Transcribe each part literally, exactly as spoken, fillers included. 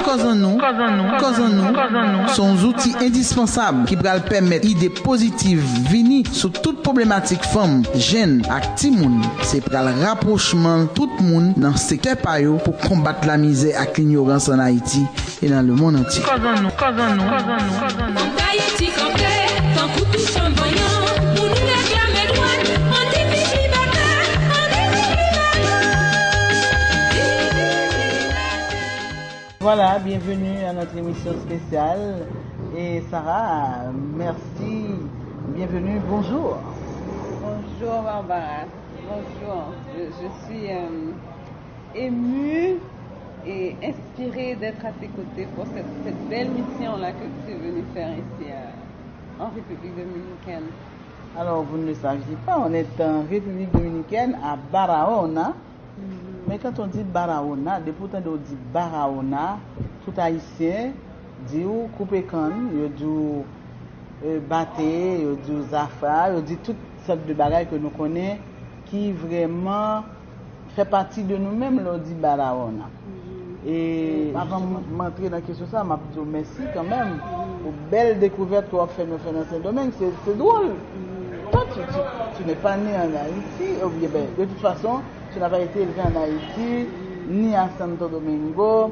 Kòz an nou, kòz an nou, kòz an nou, se yon zouti endispansab ki pral pèmèt ide pozitiv vini sou tout pwoblematik fanm, jenn ak timoun. Se pral rapwochman tout moun nan sektè pa yo pou konbat lamizè ak linyorans ann Ayiti e nan lemonn antye. Kòz an nou, kòz an nou, kòz an nou, kòz an nou. Fòk Ayiti kanpe, tankou tout fanm vanyan, pou nou reklame dwa, ann di pi bata, ann di pi bata. Voilà, bienvenue à notre émission spéciale. Et Sarah, merci. Bienvenue, bonjour. Bonjour Barbara. Bonjour. Je, je suis euh, émue et inspirée d'être à tes côtés pour cette, cette belle mission-là que tu es venue faire ici à- en République dominicaine. Alors, vous ne le saviez pas, on est en République dominicaine, à Barahona. Mhm. Mais quand on dit Barahona, depi w tande w di Barahona, tout Ayisyen di w koupe kann, yo di w euh, bate, yo di w zafa, yo di tout sòt de bagay ke nou konnen ki vrèman fè pati de nou menm lè w di Barahona. E avan m antre nan kesyon sa, m ap di w mèsi kanmenm pou bèl dekouvèt ke w ap fè nou fè nan Sendomeng. Se, se dwòl. Toi, tu, tu, tu n'es pas né en Haïti, ou bien, ben, de toute façon, tu n'as pas été élevé en Haïti, ni à Santo Domingo.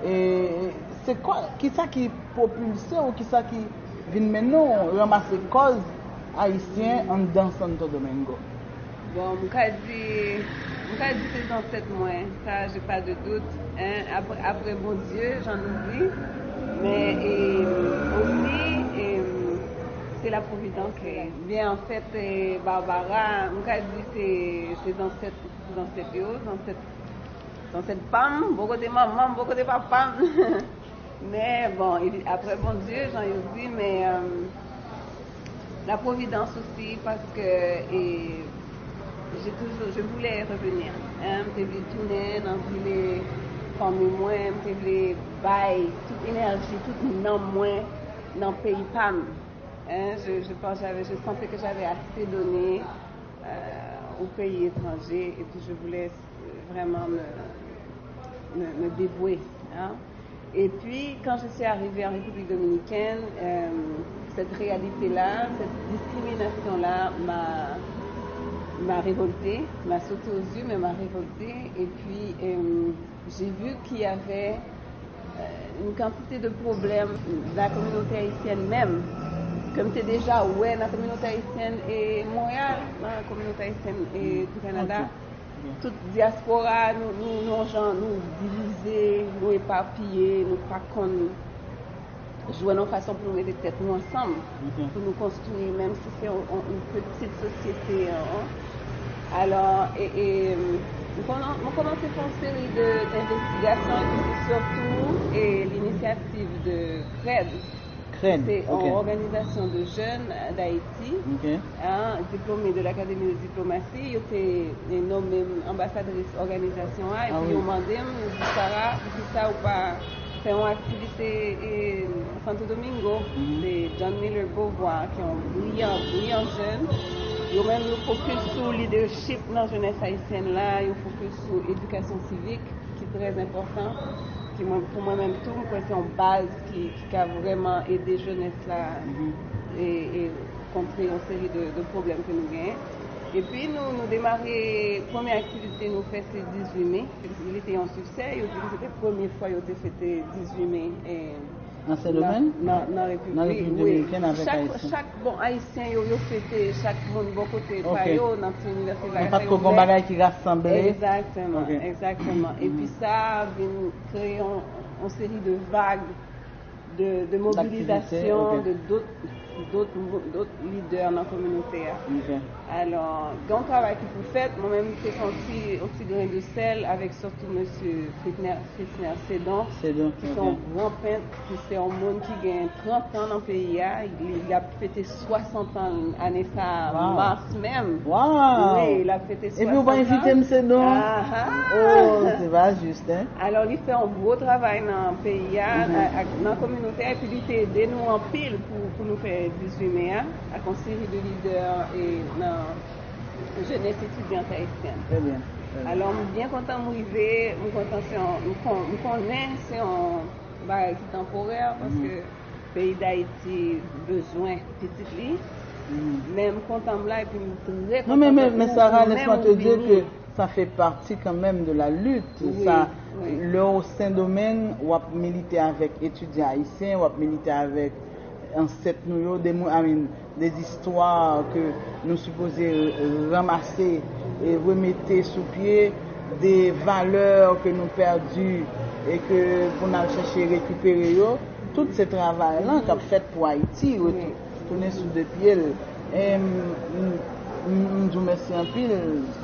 E se kwa, kisa ki pwopilse w, kisa ki vin mennen w ranmase kòz ayisyen anndan Santo Domingo? Bon, m ka di, m ka di se zansèt mwen, sa, j'ai pas de doute, hein, apre, apre Bondye, jan nou di, men e, osi, e, se la providence. Byen, anfèt, e, Barbara, m ka di se, se zansèt, zansèt yo, zansèt, zansèt pa m, bò kote manman m, bò kote papa m. Men bon, epi, apre Bondye, jan yo di, men euh, la providence aussi, paske e, j'ai toujours, je voulais revenir. Hein, m te vle tounen nan vile fanmi mwen, m te vle bay tout enèji, tout nanm mwen nan peyi pa m. Hein, je, je pense, j'avais, je sentais que j'avais assez donné euh, au pays étranger et puis je voulais euh, vraiment me, me, me dévouer. Hein. Et puis, quand je suis arrivée en République dominicaine, euh, cette réalité-là, cette discrimination-là m'a, m'a révoltée, m'a sauté aux yeux, mais m'a révoltée. Et puis, euh, j'ai vu qu'il y avait euh, une quantité de problèmes dans la communauté haïtienne même, ke m te deja wè nan kominote ayisyèn e Monreyal, nan kominote ayisyèn e du Canada. Tout dyaspora, nou, nou, nou yon jan, nou divize, nou epapiye, nou pa konn jwenn yon fason pou nou mete tèt nou ansanm, pou nou konstwi, menm si se yon, yon, yon pitit sosyete. Alò, e, e, mwen kòman-, mwen kòmanse fè yon seri de, de envestigasyon, epi se sitou e, linisyativ de kred. Kred, se yon òganizasyon de jèn Dayiti, hein, diplômée de l'Académie de Diplomatie. Yo te e, nonmen m anbasadris òganizasyon an, epi yo mande m, yo di, Sarah, poukisa ou pa fè yon aktivite e, Santo Domingo? Se John Miller Beauvoir, ki yon briyan, briyan jèn. Yo menm, yo fokis sou lidèchip nan jenès ayisyèn la, yo fokis sou edikasyon sivik, ki trè enpòtan, ki mwen, pou mwen menm tou, m kwè se yon baz ki, ki ka vrèman ede jenès la e, e kontre yon seri de, de pwoblèm ke nou genyen. Epi nou, nou demare, premye aktivite nou fè se dizuit me. Li te yon siksè, yo di m se te premye fwa yo te fete dizuit me e, nan, nan, nan Repiblik Dominikèn avèk Ayisyen. Chak, bon, Ayisyen yo, yo fete, chak moun bò kote pa yo, nan ti inivèsite bagay sa yo fè. Men pa t ko gen bagay ki rasanble. Egzakteman, egzakteman. Epi sa vin kreye yon, yon seri de vag de, de mobilizasyon de dòt, dòt, dòt lidè nan kominote a. Alò, gen yon travay ki pou fèt, mwen menm, se yon ti, yon ti gren de sèl avèk sitou mesye Fritner, Fritner Cédon, ki se yon gran pent, ki se yon moun ki gen trant an nan peyi a, li, li ap fete swasant an ane sa a, mas menm. Wi, l ap fete swasant an. Epi ou pa envite m, Cédon? Oh, se pa jis, hein? Alò, li fè yon gwo travay nan peyi a, ak, nan kominote a, epi li te ede nou anpil pou, pou nou fè dizuit me a, ak yon seri de lidè e nan jenès etidyant ayisyèn. Trè byen, trè byen. Alò, m byen kontan m rive, m kontan se yon, m kon-, m konnen se yon bagay ki tanporè, paske peyi Dayiti bezwen pitit li. Men m kontan m la, epi m trè Non, mais, kontan mais, ke mais ou, Sarah, ou laisse-moi menm te ou dire vini. Que ça fait partie quand même de la lutte. Oui, Ça, oui. Lè w Sendomeng, w ap milite avèk etidyan ayisyen, w ap milite avèk ansèt nou yo, de, I mean, de zistwa ke nou sipoze ranmase e remete sou pye, de valè ke nou pèdi e ke pou n al chèche rekipere yo. Tout se travay lan k ap fèt pou Ayiti retounen sou de pye l. E m, m, m, m di w mèsi anpil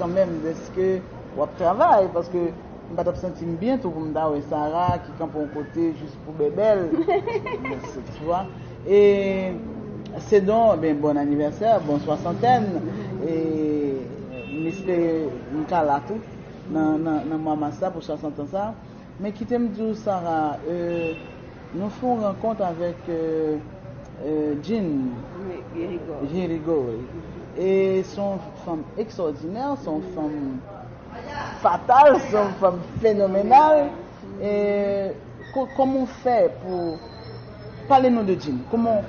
kanmenm dèske w ap travay, paske m pa t ap santi m byen tou pou m ta wè Sarah ki kanpe yon kote jis pou bèbèl. Tu vois? E se don, ben, bon anivèsè, bon swasantèn. E m espere m ka la tou nan, nan, nan mwa mas la pou swasant an sa. Men kite m di w, Sarah, euh, nou fè yon rankont avèk euh, euh, Jean Wi, Girigo. Jean Rigori. E se yon fanm ekstwòdinè, se yon fanm fatal, se yon fanm fenomenal. E ko- kòman w fè pou pale nou de Jean? Kòman,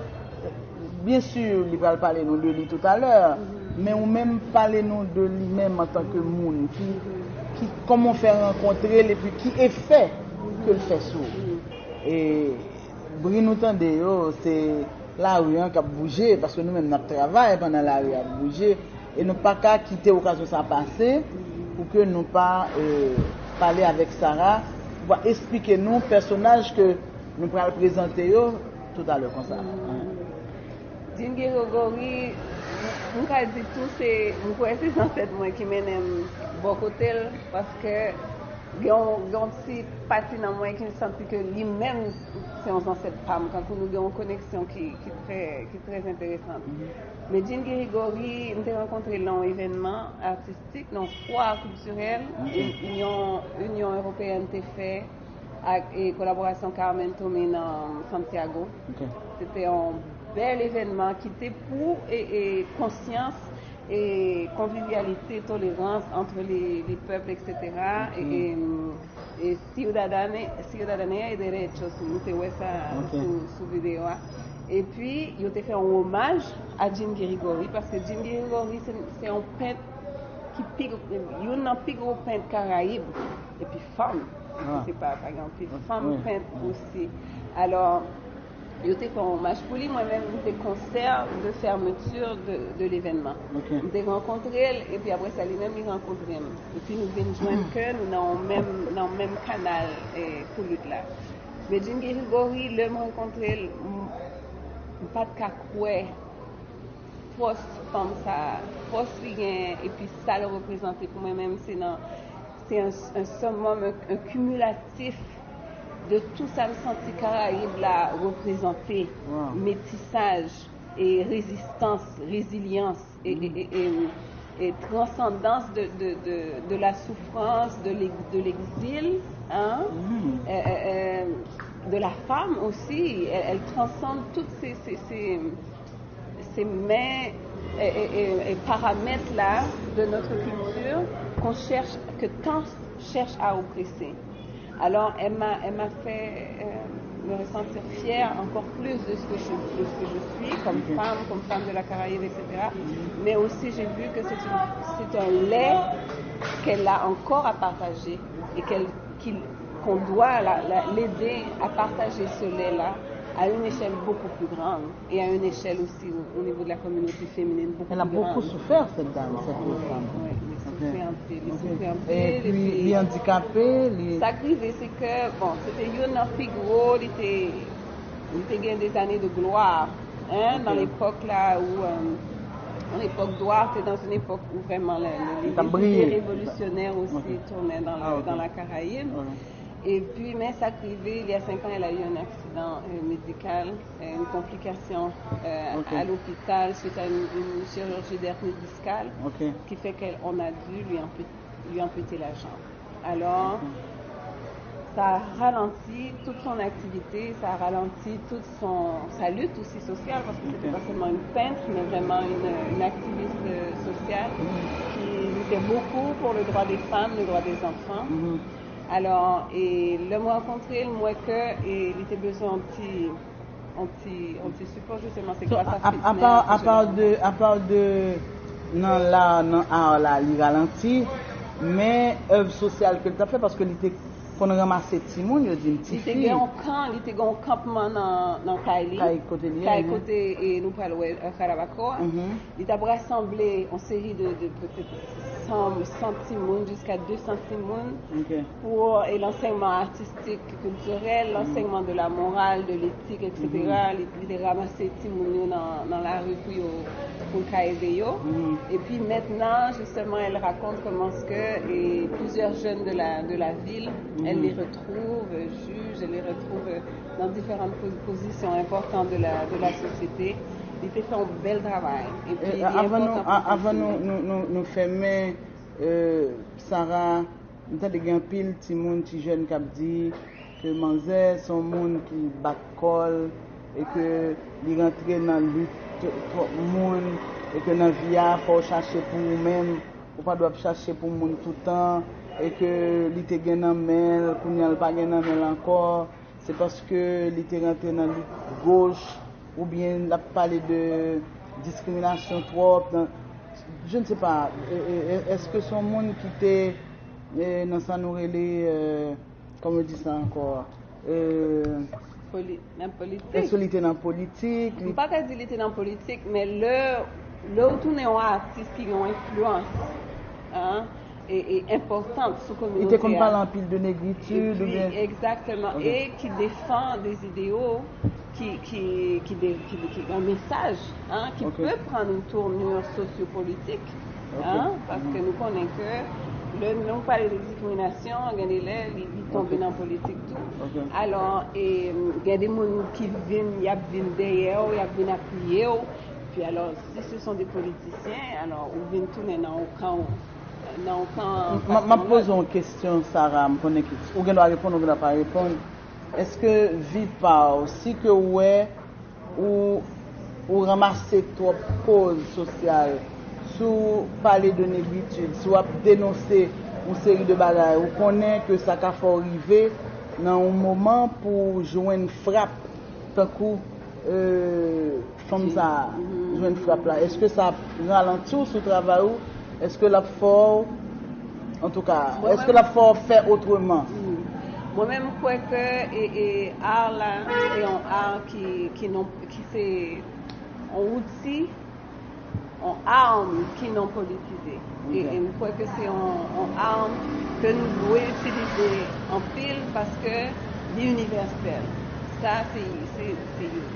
byen si li pral pale nou de li toutalè, men ou menm pale nou de li menm antanke moun, ki, ki, kòman w fè rankontre l epi ki efè ke l fè sou ou. E bri nou tande yo, se lari an k ap bouje, paske nou menm n ap travay pandan lari ap bouje, e nou pa ka kite okazyon sa pase pou ke nou pa euh, pale avèk Sarah, pou pa esplike nou pèsonaj ke nou pral prezante yo toutalè konsa. Jean Girigory, m ka di tou se, m kwè se zansèt mwen ki mennen m bò kote l, paske gen yon, gen yon ti pati nan mwen ki santi ke li menm se yon zansèt pa m, kankou nou gen yon koneksyon ki, ki trè, ki trè enteresan. Men Jean Girigory, m te rankontre l nan yon evènman atistik, nan yon fwa kiltirèl, Inyon, Inyon Ewopeyèn te fè ak e, kolaborasyon Carmen Tomé nan Santiago. Se te yon bèl evènman ki te pou e, e konsyans e konvivyalite, tolerans entre les, les peuples, et cetera. E, e, e ciudadane, ciudadanía y derechos, nou te wè sa sou, sou videyo a. Epi, yo te fè yon omaj a Jean Girigory, paske Jean Girigory se, se yon pent ki pi, youn nan pi gwo pent Karayib, epi fanm. Se pa, pa gen anpil fanm pent osi. Alò, yo te fè yon omaj pou li, mwen menm, m te konsè de fermeture de, de l'événement. M te rankontre l, epi apre sa, li menm, li rankontre m. Epi nou vin jwenn ke nou nan yon menm, nan yon menm kanal eh, pou lit la. Men Jean Girigory, lè m rankontre l, m, m pa t ka kwè fòs fanm sa, fòs li gen, epi sa l reprezante pou mwen menm, se nan, se un, un summum, un, un cumulatif de tout sa m santi Karayib la reprezante, metisaj, e rezistans, rezilyans, e, e, e, e, e transandans de, de, de, de la souffrance, de l'ex- de l'exil, hein, euh, euh, euh, de la femme aussi. Elle, elle transcende toutes ces, ces, ces, ces mains et, et, et, et paramètres-là de notre culture qu'on cherche, que tant cherchent à oppresser. Alors, elle m'a, elle m'a fait euh, me ressentir fière encore plus de ce, que je, de ce que je suis comme femme, comme femme de la Caraïbe, et cetera. Mais aussi, j'ai vu que c'est une- c'est un lait qu'elle a encore à partager et qu'elle, qu'il- qu'on doit la- la- l'aider à partager ce lait-là à une échelle beaucoup plus grande et à une échelle aussi au, au niveau de la communauté féminine beaucoup Elle a plus grande. Beaucoup souffert, cette dame, cette jeune femme. Wi, li soufri anpil, li soufri anpil. Epi li andikape, li Sa k rive, se ke, bon, se te youn nan pi gwo, li te, li te gen des années de gloire, hein, dans l'époque là où, euh, dans l'époque Duarte, dans une époque où vraiment les, les, les idées révolutionnaires aussi tournaient dans, le- dans la Caraïbe. Et puis, mais ça arrivé, il y a cinq ans, elle a eu un accident euh, médical, euh, une complication euh, à l'hôpital suite à une, une chirurgie d'hernie discale qui fait qu'on a dû lui amputer, lui amputer la jambe. Alors, ça a ralenti toute son activité, ça a ralenti toute son, sa lutte aussi sociale, parce que c'était pas seulement une peintre, mais vraiment une, une activiste euh, sociale qui luttait beaucoup pour le droit des femmes, le droit des enfants. Alò, e lè m rankontre l, m wè ke e, li te bezwen yon ti, yon ti, yon ti sipò, jisteman, se So, gras a a, fitness, apa, apa de, apa de nan la, nan ar la, li ralanti, men èv sosyal ke l t ap fè, paske li te konn ranmase timoun, yo di m, ti Li te fi. gen yon kan, li te gen yon kanpman nan, nan kay li. Kay kote li ye, Kay mhm. kote e, nou pral wè, e, Karabaco a. Mhm. Li t ap rasanble yon seri de, de petèt san, san timoun, jiska de san timoun, Ok. pou e, lansèyman atistik, kiltirèl, Mhm. lansèyman de la moral, de letik, et cetera. Mhm. Li, li te ranmase timoun yo nan, nan lari pou yo, pou l ka ede yo. Mhm. Et puis maintenant, justement, elle raconte comment ce que et plusieurs jeunes de la, de la ville, elle Mhm. les retrouve juges, elle les retrouve dans différentes posi- positions importantes de la, de la société. Li te fè yon bèl travay. E pi, E, li avan nou, enpòtan pou a- avan nou, kontinye. nou, nou, nou fèmen, e, Sarah, m tande gen anpil timoun, ti jèn k ap di ke manzè se yon moun ki bat kò l e ke li rantre nan lit twòp moun e ke nan vi a, fò w chache pou ou menm, ou pa dwe ap chache pou moun toutan e ke li te gen nan men l, kounye a l pa gen nan men l ankò. Se paske li te rantre nan lit goch, oubyen l ap pale de diskriminasyon twòp. Nan, je ne sais pas, e, e, e, èske se yon moun ki te e, nan sa nou rele, e, kòman yo di sa ankò? E, Poli- nan politik. Èske li te nan politik? M pa ka di li te nan politik, men lè, lè w tounen yon atis ki gen yon enfliyans, hein, e, e enpòtan sou kominote a. Li te konn pale anpil de negritid, Epi, oubyen? Egzakteman, Ok. e ki defann de ideyo ki, ki, ki, de, ki, ki gen mesaj, hein, ki Ok. pe pran yon tournure sociopolitique, Ok. hein, paske nou konnen ke lè nou pale de diskriminasyon, gen de lè li, li tonbe Ok. nan politik tou. Ok. Alò, e, gen de moun ki vin, y ap vin dèyè w, y ap vin apiye w. Pi alò, si se son de politisyen, alò, ou vin tounen nan yon kan, nan yon kan M- m- M ap patriyòt. poze yon kesyon, Sarah, m konnen ke ou gen dwa reponn, ou gen dwa pa reponn. Èske vi pa w, si ke w wè ou, ou ranmase twòp koz sosyal, si w pale de negritid, si w ap denonse yon seri de bagay, ou konnen ke sa ka fè w rive nan yon moman pou w jwenn frap, tankou, e, fanm Ki- sa a Mhm. jwenn frap la, èske sa ap ralanti w sou travay ou? Èske l ap fè w, antouka, Mwen èske menm- l ap fè w fè otreman? Mhm. Mwen menm, m kwè ke e, e, ar la, se yon ar ki, ki non, ki se yon outi, yon arm ki non politize. E, Ok. e m kwè ke se yon, yon arm ke nou dwe itilize anpil paske li inivèsèl. Sa, se, se, se youn.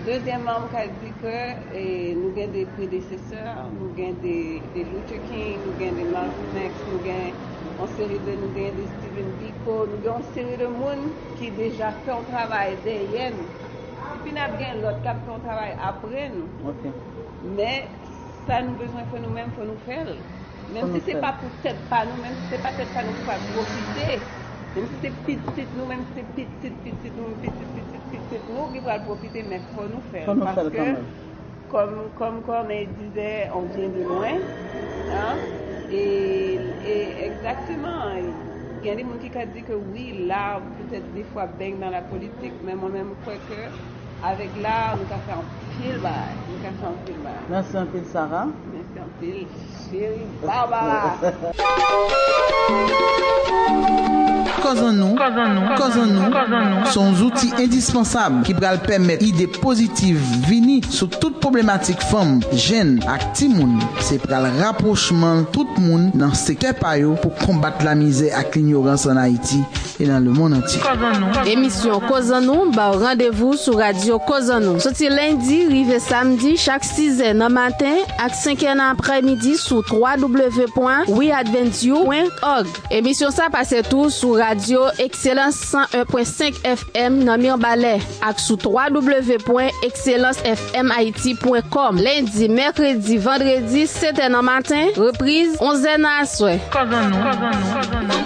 Dezyèmman, m ka di ke, e, nou gen de predesesè, nou gen de, de Luther King, nou gen de Malcolm X, nou gen yon seri de, nou gen de Stephen Biko, nou gen yon seri de moun ki deja fè yon travay dèyè nou. Epi n ap gen lòt k ap fè yon travay apre nou. Ok. Men, sa nou bezwen fè nou menm, fò nou fè l. Menm Fò si nou se fè l. pa pou tèt pa nou, menm si se pa tèt pa nou ki pral pwofite, menm si se pitit nou, menm si se pitit, pitit nou, pitit, pitit, pitit nou ki pral pwofite, men fò nou fè l. Fò nou fè l Paske kanmenm. Comme, comme Corneille disait, on vient de loin, hein? E, e egzakteman, gen de moun ki ka di ke wi, la, petèt defwa bèg nan la politik, men mwen menm, m kwè ke avèk la, nou ka fè anpil bagay. Nou ka fè anpil bagay. Mèsi anpil, Sarah. Mèsi anpil, cheri Barbara. Koz an nou, koz an nou, koz an nou, se yon zouti endispansab ki pral pèmèt ide pozitiv vini sou tout pwoblematik fanm, jenn ak timoun. Se pral rapwochman tout moun nan sektè pa yo pou konbat lamizè ak linyorans ann Ayiti e nan lemonn antye. Emisyon Koz an nou ba w randevou sou radyo Koz an nou. Soti lendi rive samdi, chak sizè nan maten ak senkè nan aprèmidi sou w w w pwen we advent you pwen org. Emisyon sa pase tou sou radyo Excellence san en pwen senk F M nan Mibalè ak sou w w w pwen excellence f m haiti pwen com. Lendi, mèkredi, vandredi, sèt è nan maten, repriz, onz è nan aswè. Koz an nou.